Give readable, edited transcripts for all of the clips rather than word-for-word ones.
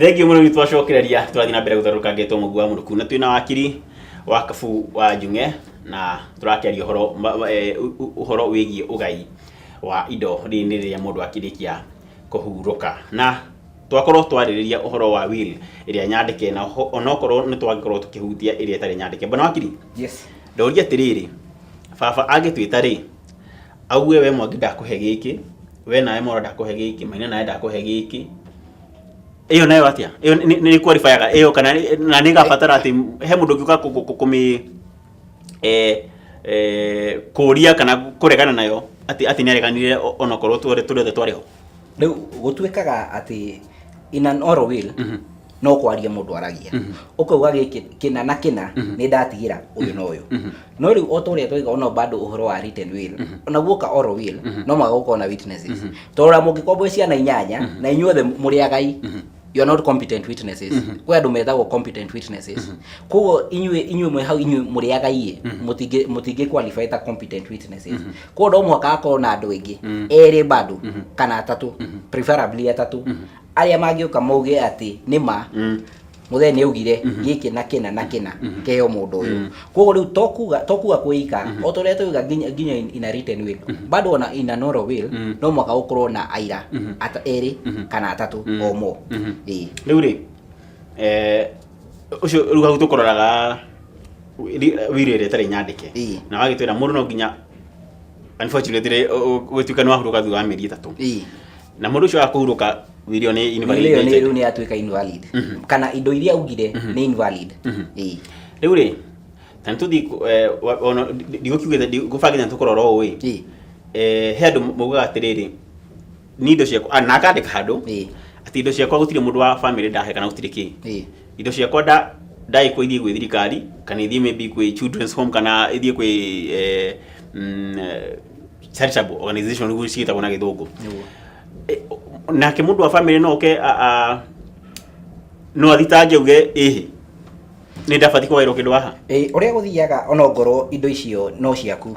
Thengiũ mũno nĩ twacokereria tũrathiĩ na mbere gũtherũka ngetwo Mũgũ wa Mũrũku na twĩna wakiri wa Kabu wa Njung'e na tũrakĩaria ũhoro ũhoro wĩgiĩ ũgai wa indo rĩrĩ nĩ rĩrĩa mũndũ akĩrĩkia kũhurũka. Na twakorwo twarĩrĩria ũhoro wa will ĩrĩa nyandĩke na onokorwo nĩ twagĩkorwo tũkĩhutia ĩrĩa ĩtarĩ nyandĩke. Bwana wakiri, Yes. ndoria atĩrĩrĩ, baba angĩtwĩta rĩ, auge we Mwangi ndakũhe gĩkĩ, we nawe Mwaura ndakũhe gĩkĩ, Maina nawe ndakũhe gĩkĩ, ĩyo nayo atĩa? Ĩyo nĩ qualifyaga ĩyo kana na nĩ ĩgabatara atĩ he mũndũ ũngĩũka kũmĩ kũria kana kũregana nayo atĩ nĩ areganire onokorwo tũrĩ othe twarĩ ho? Rĩu gũtuĩkaga atĩ in an oral will no kwaria mũndũ aragia, ũkauga gĩkĩ kĩna na kĩna nĩ ndatigĩra ũyũ na ũyũ. No rĩu o ta ũrĩa twaiga, ona bado ũhoro wa written will, ona guoka oral will, no mũhaka gũkorwo na witnesses, tondũ ona mũngĩkorwo mwĩ ciana inyanya na inyuothe mũrĩ agai, you are not competent witnesses. Kwĩ andũ metagwo competent witnesses. Koguo inyuĩ mwĩ hau, inyuĩ mũrĩ agai, mũtingĩ qualify ta competent witnesses. Koguo no mũhaka akorwo na andũ aingĩ, erĩ bado kana atatũ, preferably atatũ, arĩa mangĩũka mauge atĩ nĩ ma mũthee nĩ augire gĩkĩ na kĩna na kĩna kĩheo mũndũ ũyũ. Koguo rĩu to kuga kwĩika o ta ũrĩa twauga nginya in a written will, bado ona in an oral will no mũhaka gũkorwo na aira erĩ kana atatũ o mo. Ĩĩ. Rĩu rĩ, ũcio rĩu hau tũkũroraga will ĩrĩa ĩtarĩ nyandĩke na wagĩtwĩra mũndũ no nginya unfortunately gũtuĩka nĩ wahurũka thutha wa mĩeri 3 na mũndũ ũcio wa kũhurũka, will ĩyo nĩ Will ĩyo nĩ invalidated. Rĩu nĩ yatuĩka invalid kana indo iria augire nĩ invalid. Ĩĩ. Rĩu rĩ, ta nĩ tũthiĩ ona ndigũkiugĩte ndigũbangĩte nĩ tũkũrora ũũ ĩ, he andũ maugaga atĩrĩrĩ, ni indo ciakwa, na akandĩka handũ atĩ indo ciakwa gũtirĩ mũndũ wa family ndahe kana gũtirĩ kĩ, indo ciakwa ndaĩkwo ithiĩ gwĩ thirikari kana ithiĩ maybe kwĩ children's home kana ithiĩ kwĩ charitable organization nĩguo ciĩtagwo na Gĩthũngũ. Nake mũndũ wa family no oke no athitange auge ĩhĩ nĩ ndabatiĩ kũgaĩrwo kĩndũ haha. Ĩ, ũrĩa gũthiaga, ona ongorwo indo icio no ciaku,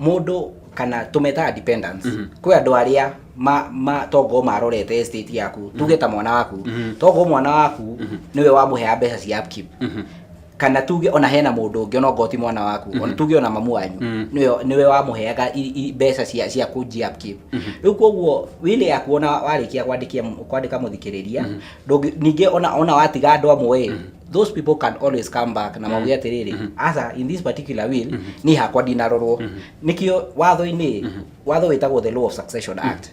mũndũ kana tũmetaga dependents, kwĩ andũ arĩa ma tongo marorete estate yaku, tuge ta mwana waku, tongo mwana waku nĩwe wamũheaga mbeca cia upkeep, kana tuge ona hena mũndũ ũngĩ, ona ongorwo ti mwana waku, ona tuge ona mamu wanyu nĩwe wamũheaga mbeca cia kũnjia upkeep. Rĩu koguo will yaku, ona warĩkia kwandĩka mũthikĩrĩria, ningĩ ona watiga andũ amwe ĩ, those people can always come back na mauge atĩrĩrĩ, aca, in this particular will niĩ hakwa ndinarorwo. Nĩkĩo watho-inĩ, watho wĩtagwo the Law of Succession Act,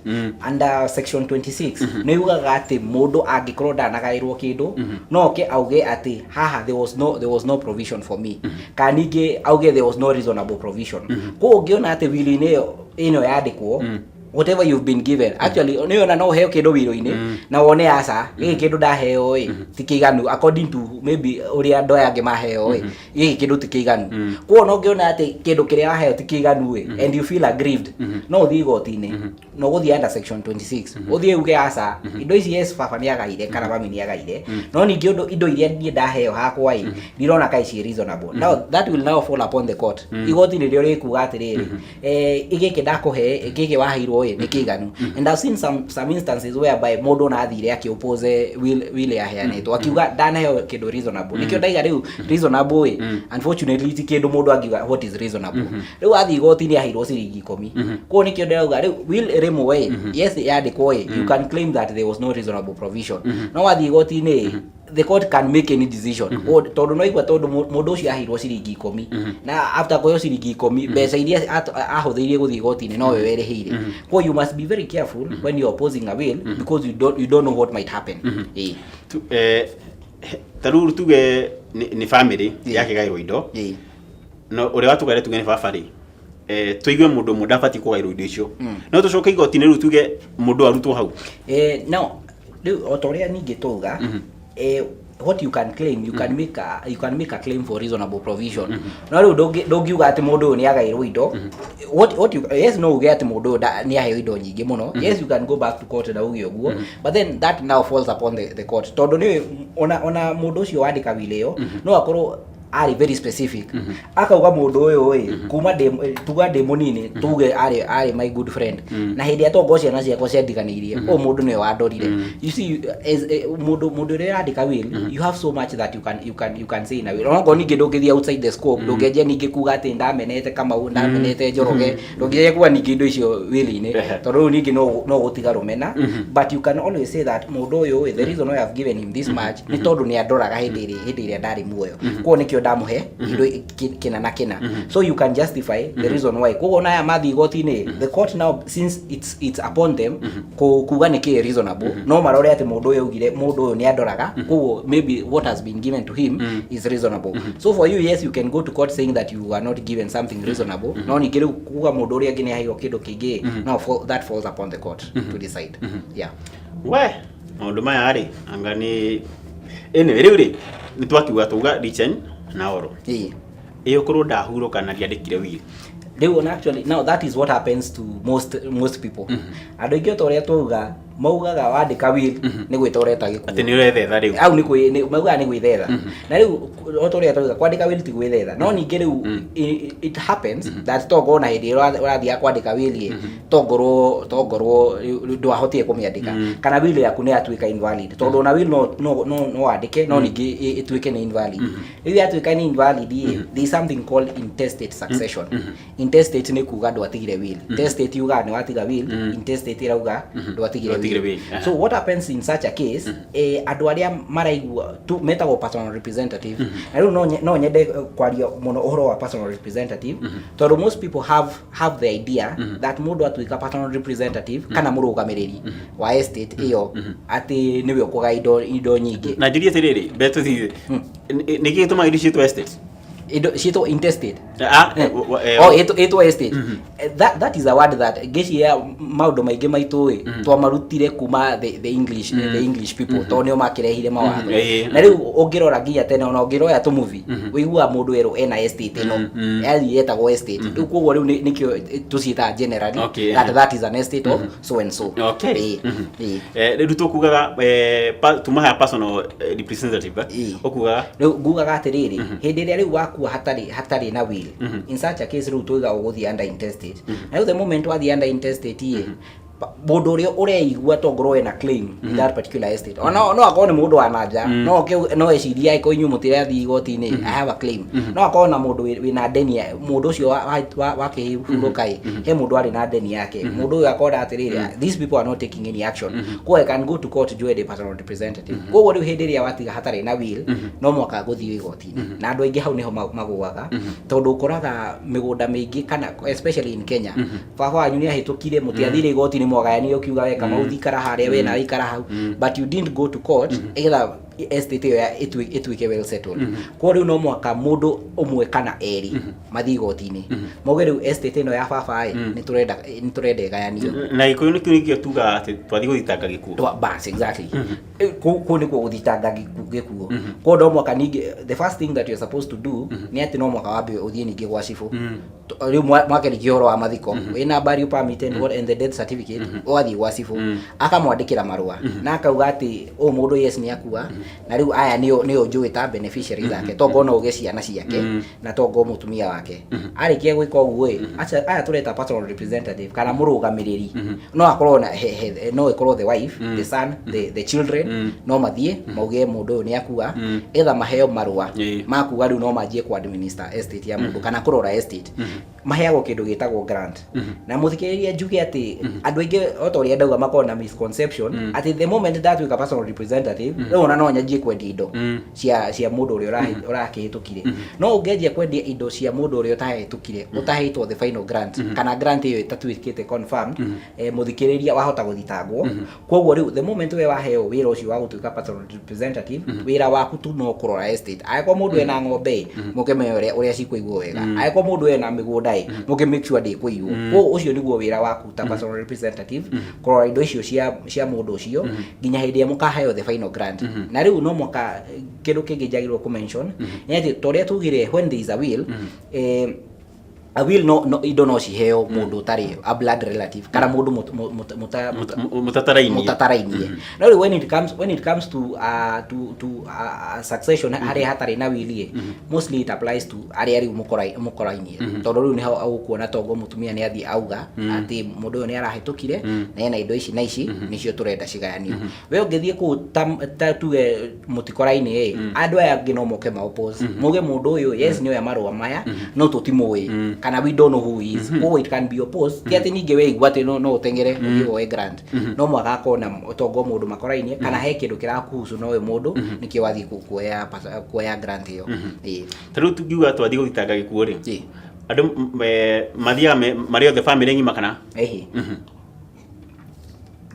under section 26 nĩ yugaga atĩ mũndũ angĩkorwo ndanagaĩrwo kĩndũ, no oke auge atĩ haha there was no provision for me, kana ningĩ auge there was no reasonable provision. Koguo ũngĩona atĩ will-inĩ ĩyo ĩno yandĩkwo, whatever you've been given, actually nĩ ona no ũheo kĩndũ will-inĩ na wone aca, gĩkĩ kĩndũ ndaheo ĩ ti kĩiganu according to maybe ũrĩa andũ aya angĩ maheo ĩ, gĩkĩ kĩndũ ti kĩiganu. Koguo no ũngĩona atĩ kĩndũ kĩrĩa waheo ti kĩiganu ĩ, and you feel aggrieved, no ũthiĩ igoti-inĩ na ũgũthiĩ under section 26, ũthiĩ uge aca, indo ici, yes, baba nĩ agaire kana mami nĩ agaire, no ningĩ ũndũ indo iria niĩ ndaheo hakwa ĩ ndirona kaĩ ciĩ reasonable. Now that will now fall upon the court. Igoti nĩrĩo rĩkuga atĩrĩrĩ, gĩkĩ ndakũhe, gĩkĩ waheirwo ĩ nĩ kĩiganu. And I've seen some instances whereby mũndũ ona athire akĩoppose will yaheanĩtwo, akiuga ndanaheo kĩndũ reasonable. Nĩkĩo ndaiga rĩu reasonable ĩ, unfortunately ti kĩndũ mũndũ angiuga what is reasonable. Rĩu athiĩ igoti-inĩ aheirwo ciringi 10. Koguo nĩkĩo ndĩrauga rĩu will rĩmwe ĩ, yes, yandĩkwo ĩ, you can claim that there was no reasonable provision, no wathiĩ igoti-inĩ the court can make any decision. Tondũ no igua tondũ mũndũ ũcio aheirwo ciringi 10, na after kũheo ciringi 10, mbeca iria ahũthĩire gũthiĩ igoti-inĩ nowe werĩhĩire. Koguo you must be very careful when you're opposing a will because you don't know what might happen. Ĩĩ. Ta rĩu tuge nĩ family yakĩgaĩrwo indo, no ũrĩa watũgaĩre tuge nĩ baba rĩ, tũigue mũndũ ũmwe ndabatiĩ kũgaĩrwo indo icio, no tũcoke igoti-inĩ rĩu tuge mũndũ arutwo hau? No rĩu o ta ũrĩa ningĩ tauga, what you can claim, you can make a claim for reasonable provision. No rĩu ndũngiuga atĩ mũndũ ũyũ nĩ agaĩrwo indo. What you, yes, no uge atĩ mũndũ ũyũ nĩ aheo indo nyingĩ mũno. Yes, you can go back to court na uge ũguo, but then that now falls upon the court, tondũ nĩ ona mũndũ ũcio wandĩka will ĩyo no akorwo Arĩ very specific, akauga mũndũ ũyũ ĩ kuma ndĩ tuga ndĩ mũnini, tuge arĩ my good friend, na hĩndĩ ĩrĩa tongo ciana ciakwa ciandiganĩirie, ũyũ mũndũ nĩwe wandorire. You see, as mũndũ ũrĩa ũrandĩka will, you have so much that you can say in a will. Onokorwo ningĩ ndũngĩthiĩ outside the scope, ndũngĩanjia ningĩ kuga atĩ ndamenete Kamau, ndamenete Njoroge, ndũngĩanjia kuga ningĩ indo icio will-inĩ, tondũ rĩu ningĩ no gũtiga rũmena. But you can always say that mũndũ ũyũ ĩ, the reason why I've given him this much nĩ tondũ nĩ andoraga hĩndĩ ĩrĩa ndarĩ muoyo, koguo nĩkĩo ndamũhe indo kĩna na kĩna. So you can justify the reason why. Koguo ona aya mathiĩ igoti-inĩ, the court now, since it's upon them kuga nĩ kĩĩ reasonable, no marore atĩ mũndũ ũyũ augire mũndũ ũyũ nĩ andoraga, koguo maybe what has been given to him is reasonable. So for you, yes, you can go to court saying that you are not given something reasonable, no ningĩ rĩu kuga mũndũ ũrĩa ũngĩ nĩ aheirwo kĩndũ kĩngĩ, no that falls upon the court to decide, yeah. We, maũndũ maya rĩ, anga nĩ anyway, rĩu rĩ nĩ twakiuga tuga written na oral. Ĩ ũkorwo ndahurũka na ndiandĩkire will? Rĩu ona actually now that is what happens to most people. Andũ aingĩ, o ta ũrĩa twauga, maugaga wandĩka will nĩ gwĩta ũreta gĩkuũ. Atĩ nĩ ũrethetha rĩu. Au nĩ maugaga nĩ gwĩthetha. Na rĩu o ta ũrĩa twauga, kwandĩka will ti gwĩthetha, no ningĩ rĩu it happens that tongorwo na hĩndĩ ĩrĩa ũrathiaga kwandĩka will ĩ, tongorwo rĩu ndwahotire kũmĩandĩka, kana will yaku nĩ yatuĩka invalid, tondũ ona will no wandĩke, no ningĩ ĩtuĩke nĩ invalid. Rĩu yatuĩka nĩ invalid ĩ, there is something called intestate succession. Intestate nĩ kuga ndwatigire will. Testate yugaga nĩ watiga will, intestate ĩrauga ndwatigire ndwatigire will. Will, aha. So what happens in such a case, andũ arĩa maraigua tu metagwo personal representative. Na rĩu no nyende kwaria mũno ũhoro wa personal representative, tondũ most people have the idea that mũndũ atuĩka personal representative kana mũrũgamĩrĩri wa estate ĩyo, atĩ nĩwe ũkũgaya indo nyingĩ. Na njũrie atĩrĩrĩ, mbere tũthiĩ, nĩ kĩĩ gĩtũmaga indo ciĩtwo estate? Indo ciĩtwo intestate. Ah, Oh, ĩtwo estate. That is a word that ngĩciria maũndũ maingĩ maitũ ĩ twamarutire kuma the English people, tondũ nĩo makĩrehire mawatho. Na rĩu ũngĩrora nginya tene, ona ũngĩroya tũmuvi, ũiguaga mũndũ erwo ena estate ĩno, yaani yetagwo estate. Rĩu koguo rĩu nĩkĩo tũciĩtaga generally that is an estate of so and so. Ĩĩ. Rĩu tũkugaga tuma haha personal representative, eh? Ũkugaga? Rĩu ngugaga atĩrĩrĩ, hĩndĩ ĩrĩa rĩu wakua hatarĩ na will, in such a case rĩu tuiga ũgũthiĩ under intestate. Na rĩu the moment wathiĩ under intestate ĩ, mũndũ ũrĩa ũreigua tongorwo ena claim in that particular estate, ona no akorwo nĩ mũndũ wa nanja, no oke no ecirie angĩkorwo inyuĩ mũtirathiĩ igoti-inĩ, I have a claim. No akorwo na mũndũ wĩna ndeni mũndũ ũcio wakĩhurũka ĩ, he mũndũ arĩ na ndeni yake. Mũndũ ũyũ akona atĩrĩrĩ, these people are not taking any action, koguo I can go to court njoe ndĩ personal representative. Koguo rĩu hĩndĩ ĩrĩa watiga hatarĩ na will, no mwaka gũthiĩ igoti-inĩ, na andũ aingĩ hau nĩho magũaga, tondũ ũkoraga mĩgũnda mĩingĩ, kana especially in Kenya, baba wanyu nĩ ahĩtũkire, mũtiathire igoti-inĩ, mwagayanire, ũkiuga we Kamau thikara harĩa, we nawe ikara hau, but you didn't go to court ĩgetha estate ĩyo ĩtuĩke well settled. Koguo rĩu no mwaka mũndũ ũmwe kana erĩ mathiĩ igoti-inĩ, mauge rĩu estate ĩno ya baba ĩ, nĩ tũrenda ĩgayanio. Na Gĩkũyũ nĩkĩo nĩkĩo tugaga atĩ twathiĩ gũthitanga gĩkuũ. Bas, exactly. Kũu nĩkuo gũthitanga gĩkuũ. Koguo no mwaka ningĩ the first thing that you're supposed to do nĩ atĩ no mwaka wambe ũthiĩ ningĩ gwa cibũ. Rĩu mwakĩrikia ũhoro wa mathiko, wĩna burial permit and the death certificate, ũgathiĩ gwa cibũ, akamwandĩkĩra marũa na akauga atĩ ũyũ mũndũ, yes, nĩ akua, na rĩu aya nĩo njũĩ ta beneficiaries ake, tongo no uge ciana ciake na tongo mũtumia wake. Arĩkia gwĩka ũguo ĩ, aya tũreta personal representative kana mũrũgamĩrĩri, no akorwo na no ĩkorwo the wife, the son, the children, no mathiĩ mauge mũndũ ũyũ nĩ akua, either maheo marũa ma kuga rĩu no manjie ku administer estate ya mũndũ kana kũrora estate. Maheagwo kĩndũ gĩtagwo grant. Na mũthikĩrĩria, njuge atĩ andũ aingĩ, o ta ũrĩa ndauga, makoragwo na misconception atĩ the moment ndatuĩka personal representative, rĩu ona no nyanjie kwendia indo cia mũndũ ũrĩa ũrakĩhĩtũkire. No ũngĩanjia kwendia indo cia mũndũ ũrĩa ũtahĩtũkire ũtaheitwo the final grant, kana grant ĩyo ĩtatuĩkĩte confirmed, mũthikĩrĩria, wahota gũthitangwo. Koguo rĩu the moment we waheo wĩra ũcio wa gũtuĩka personal representative, wĩra waku tu no kũrora estate. Angĩkorwo mũndũ ena ng'ombe ĩ, mũkĩmenye ũrĩa cikũigwo wega. Angĩkorwo mũndũ ena mĩgũnda ĩ, mũkĩ make sure ndĩkũiywo. Koguo ũcio nĩguo wĩra waku ta personal representative, kũrora indo icio cia mũndũ ũcio nginya hĩndĩ ĩrĩa mũkaheo the final grant. Na rĩu no mwaka kĩndũ kĩngĩ njagĩrĩirwo kũ mention nĩ atĩ ta ũrĩa tugire, when there is a will, A will no indo no ciheo mũndũ ũtarĩ a blood relative kana mũndũ mũtatarainie. Mũtatarainie. No rĩu when it comes to succession harĩa hatarĩ na will ĩ, mostly it applies to arĩa rĩu mũkorainie, tondũ rĩu nĩho ũkuona tongo mũtumia nĩ athiĩ auga atĩ mũndũ ũyũ nĩ arahĩtũkire na ena indo ici na ici, nĩcio tũrenda cigayanio. We ũngĩthiĩ kũu ta tuge mũtikoraine ĩ, andũ aya angĩ no moke ma oppose, muge mũndũ ũyũ, yes, nĩ oya marũa maya, no tũtimũĩ kana we don't know who he is. Koguo it can be opposed. Ti atĩ ningĩ weigua atĩ no ũteng'ere ũthiĩ woe grant. No mũhaka akorwo na tongo mũndũ makorainie kana he kĩndũ kĩrakuhusu na ũyũ mũndũ, nĩkĩo wathiĩ kuoya grant ĩyo. Ĩĩ. Ta rĩu tungiuga twathiĩ gũthitanga gĩkuũ rĩ, andũ mathiaga marĩ othe, bamĩrĩ ng'ima, kana? Ehe,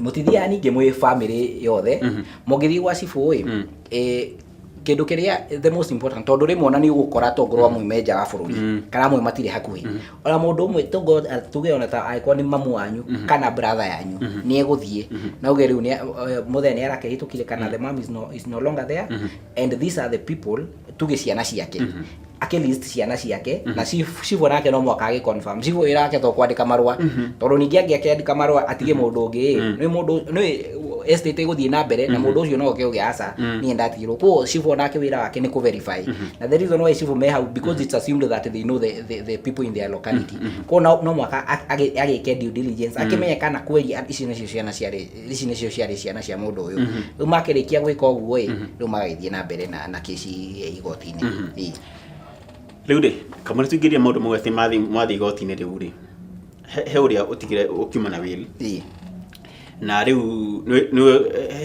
mũtithiaga ningĩ mwĩ family yothe. Mũngĩthiĩ gwa cibũ ĩ, kĩndũ kĩrĩa the most important, tondũ rĩmwe ona nĩ ũgũkora tongorwo amwe me nja wa bũrũri kana amwe matirĩ hakuhĩ, ona mũndũ ũmwe tongo tuge ona ta angĩkorwo nĩ mamu wanyu kana brother yanyu nĩ egũthiĩ na uge rĩu mũthee nĩ arakĩhĩtũkire kana the mom is no longer there and these are the people, tuge ciana ciake, akĩlist ciana ciake na cibũ nake no mwaka agĩ confirm. Cibũ wĩra wake to kwandĩka marũa, tondũ ningĩ angĩakĩandĩka marũa atige mũndũ ũngĩ ĩ, nĩ mũndũ nĩ estate ĩgũthiĩ na mbere na mũndũ ũcio no oke uge, "Aca, niĩ ndatigirwo." Koguo cibũ nake wĩra wake nĩ kũ-verify, na the reason why cibũ me hau, because it's assumed that they know the people in their locality. Koguo no mwaka agĩke due diligence, akĩmenye kana kweli ici nĩcio ciana ciarĩ, ici nĩcio ciarĩ ciana cia mũndũ ũyũ. Rĩu makĩrĩkia gwĩka ũguo ĩ, rĩu magagĩthiĩ na mbere na kĩci igoti-inĩ. Ĩĩ. Rĩu rĩ, kamũra tũingĩrie maũndũ mau atĩ mwathiĩ igoti-inĩ rĩu rĩ, he ũrĩa ũtigire ũkiuma na will, na rĩu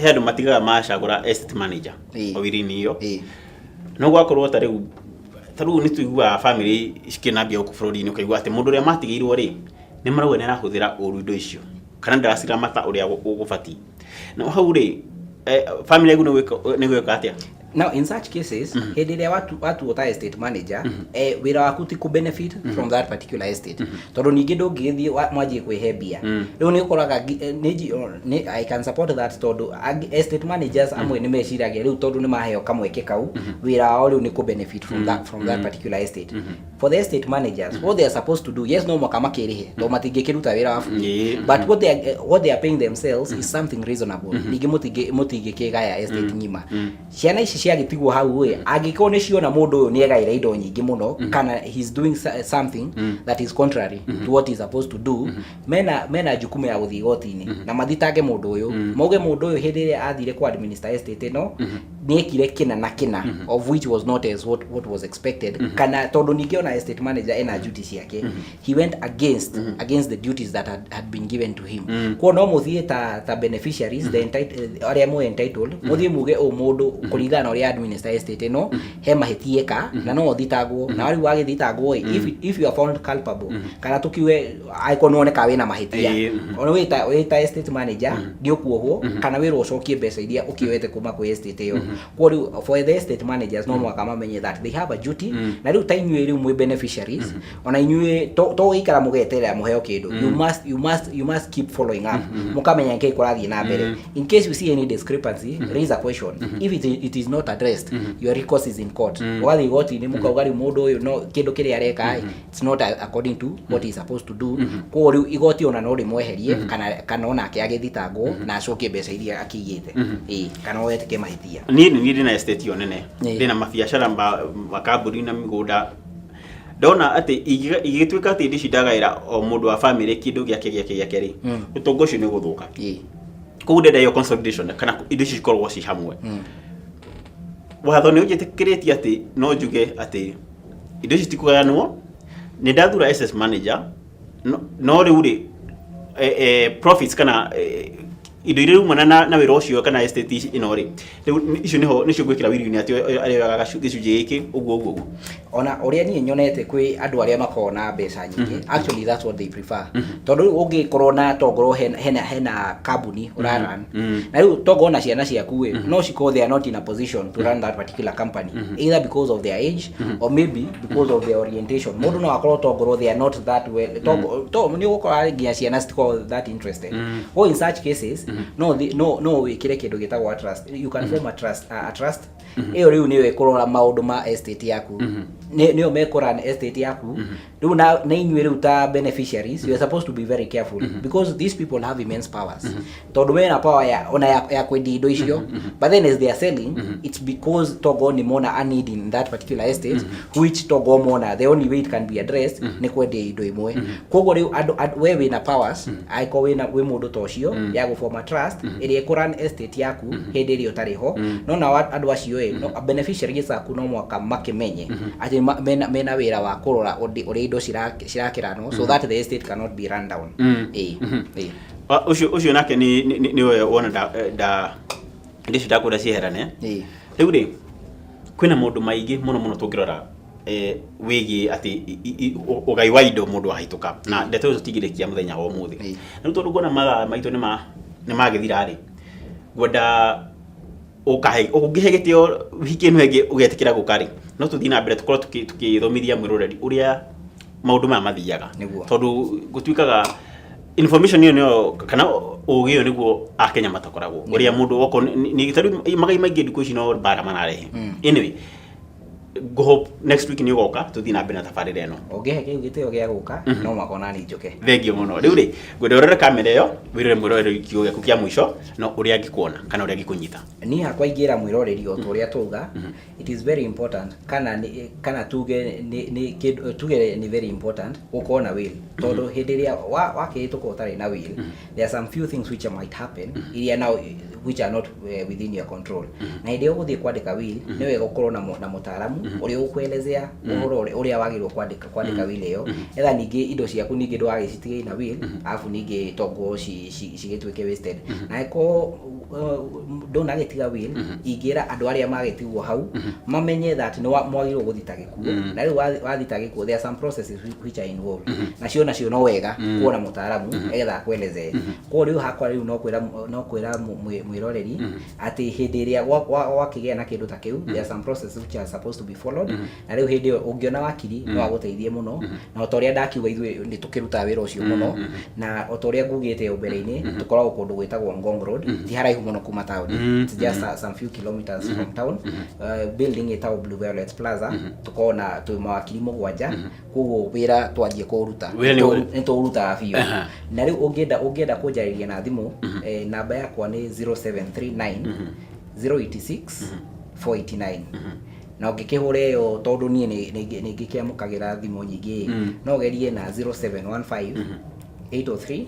he andũ matigaga macagũra estate manager o will-inĩ ĩyo. No gwakorwo ta rĩu nĩ tũiguaga family cikĩnambia gũkũ bũrũri-inĩ, ũkaigua atĩ mũndũ ũrĩa matigĩirwo rĩ, nĩ marauga nĩ arahũthĩra ũru indo icio kana ndaraciramata ũrĩa gũbatiĩ. Na hau rĩ, family yaku nĩ gwĩka atĩa? Now in such cases, hĩndĩ ĩrĩa watuo ta estate manager, wĩra waku ti ku benefit from that particular estate, tondũ ningĩ ndũngĩgĩthiĩ mwanjie kwĩhe mbia. Rĩu nĩ ũkoraga I can support that, tondũ estate managers amwe nĩ meciragia rĩu tondũ nĩ maheo kamweke kau, wĩra wao rĩu nĩ ku benefit from that particular estate. For the estate managers, what they are supposed to do, yes, no mwaka makĩrĩhe tondũ matingĩkĩruta wĩra wa bure, but what they are paying themselves is something reasonable. Ningĩ mũtingĩkĩgaya estate ng'ima. Ciana ici ciagĩtigwo hau ĩ, angĩkorwo nĩ ciona mũndũ ũyũ nĩ egaĩra indo nyingĩ mũno kana he's doing something that is contrary to what he's supposed to do, mena jukumu ya gũthiĩ igoti-inĩ na mathitange mũndũ ũyũ, mauge mũndũ ũyũ hĩndĩ ĩrĩa athire ku administer estate ĩno nĩ ekire kĩna na kĩna, of which was not as what was expected, kana tondũ ningĩ ona estate manager ena duty ciake, he went against the duties that had been given to him. Kuo no mũthiĩ ta beneficiaries, the arĩa mwe entitled, mũthiĩ muge ũũ mũndũ kũringana na ũrĩa administer estate ĩno he mahĩtia eka na no ũthitangwo. Na rĩu wagĩthitangwo ĩ, if you are found culpable, kana tũkiuge angĩkorwo nĩwoneka wĩna mahĩtia, ona wĩta estate manager nĩ ũkuohwo kana wĩrwo ũcokie mbeca iria ũkĩoete kuma kwĩ estate ĩyo. Kwa rĩu for the estate managers, no mũhaka mamenye that they have a duty. Na rĩu ta inyuĩ rĩu mwĩ beneficiaries, ona inyuĩ to gũikara mũgeterera mũheo kĩndũ, you must keep following up, mũkamenya nĩkĩĩ kũrathiĩ na mbere. In case you see any discrepancy, raise a question. If it is not addressed, your recourse is in court. Ũgathiĩ igoti-inĩ mũkauga rĩu mũndũ ũyũ no kĩndũ kĩrĩa areka ĩ, it's not according to what he is supposed to do. Koguo rĩu igoti ona no rĩmweherie kana onake agĩthitangwo na acokie mbeca iria akĩiyĩte. Ĩĩ, kana wetĩke mahĩtia. Niĩ nĩ niĩ ndĩna estate ĩyo nene, ndĩna mabiacara makambuni na mĩgũnda. Ndona atĩ ingĩgĩtuĩka atĩ indo ici ndagaĩra o mũndũ wa family kĩndũ gĩake rĩ, ũtonga ũcio nĩ ũgũthũka. Koguo ndĩrenda ĩyo consolidation kana indo ici cikorwo ci hamwe. Watho nĩ ũnjĩtĩkĩrĩtie atĩ no njuge atĩ indo ici tikũgayanwo, nĩ ndathura estate manager, no rĩu rĩ, profits kana indo iria rumana na wĩra ũcio kana estate ĩno rĩ, rĩu icio nĩho nĩcio ngwĩkĩra will-inĩ atĩ arĩoyaga gĩcunjĩ gĩkĩ, ũguo ũguo ũguo. Ona ũrĩa niĩ nyonete kwĩ andũ arĩa makoragwo na mbeca nyingĩ, actually that's what they prefer, tondũ rĩu ũngĩkorwo na tongorwo hena kambuni ũrarun, na rĩu tongorwo na ciana ciaku ĩ, no cikorwo they are not in a position to run that particular company, either because of their age or maybe because of their orientation. Mũndũ no akorwo tongorwo they are not that well, to nĩ ũgũkora nginya ciana citikoragwo that interested. Or in such cases, no wĩkĩre kĩndũ gĩtagwo a trust. You can form a trust. Ĩyo rĩu nĩyo ĩkũrora maũndũ ma estate yaku, nĩyo mekũrun estate yaku rĩu, na inyuĩ rĩu ta beneficiaries, you are supposed to be very careful because these people have immense powers, tondũ mena power ya ona ya kwendia indo icio. But then as they are selling, it's because togo nĩ mona a need in that particular estate, which togo mona the only way it can be addressed nĩ kwendia indo imwe. Koguo rĩu andũ we wĩna powers, angĩkorwo wĩna wĩ mũndũ ta ũcio, ya gũform a trust ĩrĩa ĩkũrun estate yaku hĩndĩ ĩrĩa ũtarĩ ho. No nao andũ acio ĩ no beneficiaries aku no mwaka makĩmenye atĩ mena wĩra wa kũrora ũrĩa indo cirakĩranwo so that the estate cannot be run down. Ĩĩ. Ah, ũcio nake nĩ wona nda indo icio ndakwĩra cieherane. Rĩu rĩ, kwĩna maũndũ maingĩ mũno mũno tũngĩrora wĩgiĩ atĩ ũgai wa indo mũndũ ahĩtũka, na ndeto ĩyo tũtingĩrĩkia mũthenya wa ũmũthĩ. Rĩu tondũ nguona mathaa maitũ nĩ magĩthira rĩ, ngwenda ũkahe ũngĩhe gĩtĩo wiki ĩno ĩngĩ ũgetĩkĩra gũka rĩ, no tũthiĩ na mbere tũkorwo tũkĩthomithia mwĩroreri ũrĩa maũndũ maya mathiaga. Tondũ gũtuĩkaga information ĩyo nĩyo kana ũgĩ ũyũ nĩguo akenya matakoragwo ũrĩa mũndũ okorwo tarĩu magai maingĩ ndukũ ici no mbara mararehe. Anyway, ngũhope next week nĩ ũgoka tũthiĩ na mbere na tabarĩra ĩno. Ũngĩhe kĩu gĩtĩo gĩa gũka, no mwaka ona niĩ njũke. Thengiũ mũno. Rĩu rĩ, ngwenda ũrore kamera ĩyo, wĩrore mwĩroreri kiugo gĩaku kĩa mũico no ũrĩa angĩkuona kana ũrĩa angĩkũnyita. Niĩ hakwa ingĩra mwĩroreri o ta ũrĩa tauga, it is very important, kana tuge nĩ kĩndũ tuge nĩ very important gũkorwo na will, tondũ hĩndĩ ĩrĩa wakĩhĩtũka ũtarĩ na will, there are some few things which might happen iria now which are not within your control. Na hĩndĩ ĩyo ũgũthiĩ kwandĩka will, nĩ wega ũkorwo na mũtaaramu ũrĩa ũgũkũelezea ũhoro ũrĩa wagĩrĩirwo kwandĩka will ĩyo, etha ningĩ indo ciaku ningĩ ndũgagĩcitige na will, arabu ningĩ tongo cigĩtuĩke wasted. Na angĩkorwo ndũnagĩtiga will, ingĩra andũ arĩa magĩtigwo hau mamenye that nĩ mwagĩrĩirwo gũthita gĩkuũ, na rĩu wathita gĩkuũ, there are some processes which are involved, nacio no wega kuona mũtaaramu egetha akũelezee. Koguo rĩu hakwa rĩu no kwĩra mwĩroreri atĩ hĩndĩ ĩrĩa gwakĩgĩa na kĩndũ ta kĩu, there are some processes which are supposed to be followed, na rĩu hĩndĩ ĩyo ũngĩona wakiri no agũteithie mũno. Na o ta ũrĩa ndakiuga, ithuĩ nĩ tũkĩrutaga wĩra ũcio mũno, na o ta ũrĩa ngugĩte o mbere-inĩ, tũkoragwo kũndũ gwĩtagwo Ngong Road, ti haraihu mũno kuma town. It's just some few kilometers from town, building ĩtagwo Blue Violet Plaza. Tũkoragwo na twĩ mawakiri 7, koguo wĩra twanjie kũũruta Wĩra nĩ tũũrutaga biũ. Na rĩu ũngĩenda kũnjarĩria na thimũ, namba yakwa nĩ 0739 086 489. Na ũngĩkĩhũra ĩyo, tondũ niĩ nĩ ngĩkĩamũkagĩra thimũ nyingĩ, no ũgerie na 0715 803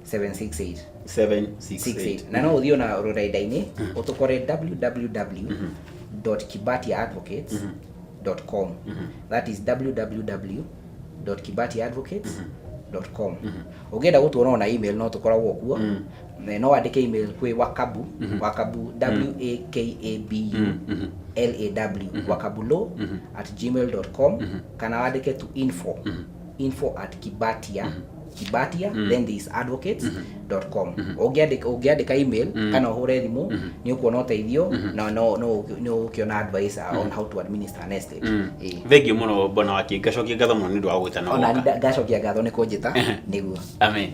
768. 768. 68. Na no ũthiĩ ona rũrenda-inĩ ũtũkore www.kibatiadvocates.com. That is www.kibatiadvocates.com. Ũngĩenda gũtuona ona email, no tũkoragwo kuo. Na no wandĩke email kwĩ wakabu, wakabu, wakabulaw, wakabulaw@gmail.com, kana wandĩke to info, info@kibatia, kibatia then there is advocates.com. Ũngĩandĩka email kana ũhũre thimũ, nĩ ũkuona ũteithio na no nĩ ũgũkĩona advice on how to administer an estate. Ĩĩ. Thengiũ mũno, bwana waki, ngacokia ngatho mũno nĩ ũndũ wa gwĩta na ona gũka. Ngacokia ngatho nĩ kũnjĩta nĩguo. Amen.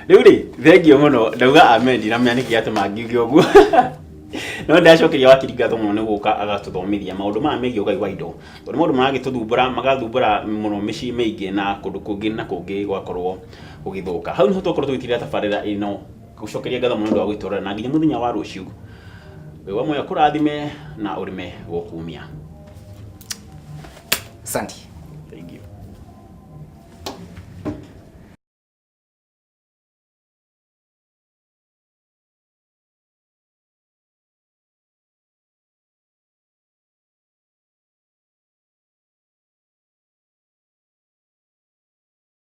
Rĩu rĩ, thengiũ mũno. Ndauga amen, ndinamenya nĩkĩ gĩatũma ngiuge ũguo, no ndacokeria wakiri ngatho mũno nĩ gũka agatũthomithia maũndũ maya megiĩ ũgai wa indo, tondũ maũndũ maragĩtũthumbũra, magathumbũra mũno mĩciĩ mĩingĩ na kũndũ kũngĩ na kũngĩ gũgakorwo gũgĩthũka. Hau nĩho twakorwo tũgĩtirĩra tabarĩra ĩno. Gũcokeria ngatho mũno nĩ ũndũ wa gwĩtwarĩra, na nginya mũthenya wa rũciũ, Ngai wa muoyo akũrathime na ũrĩme gũkumia. Asante.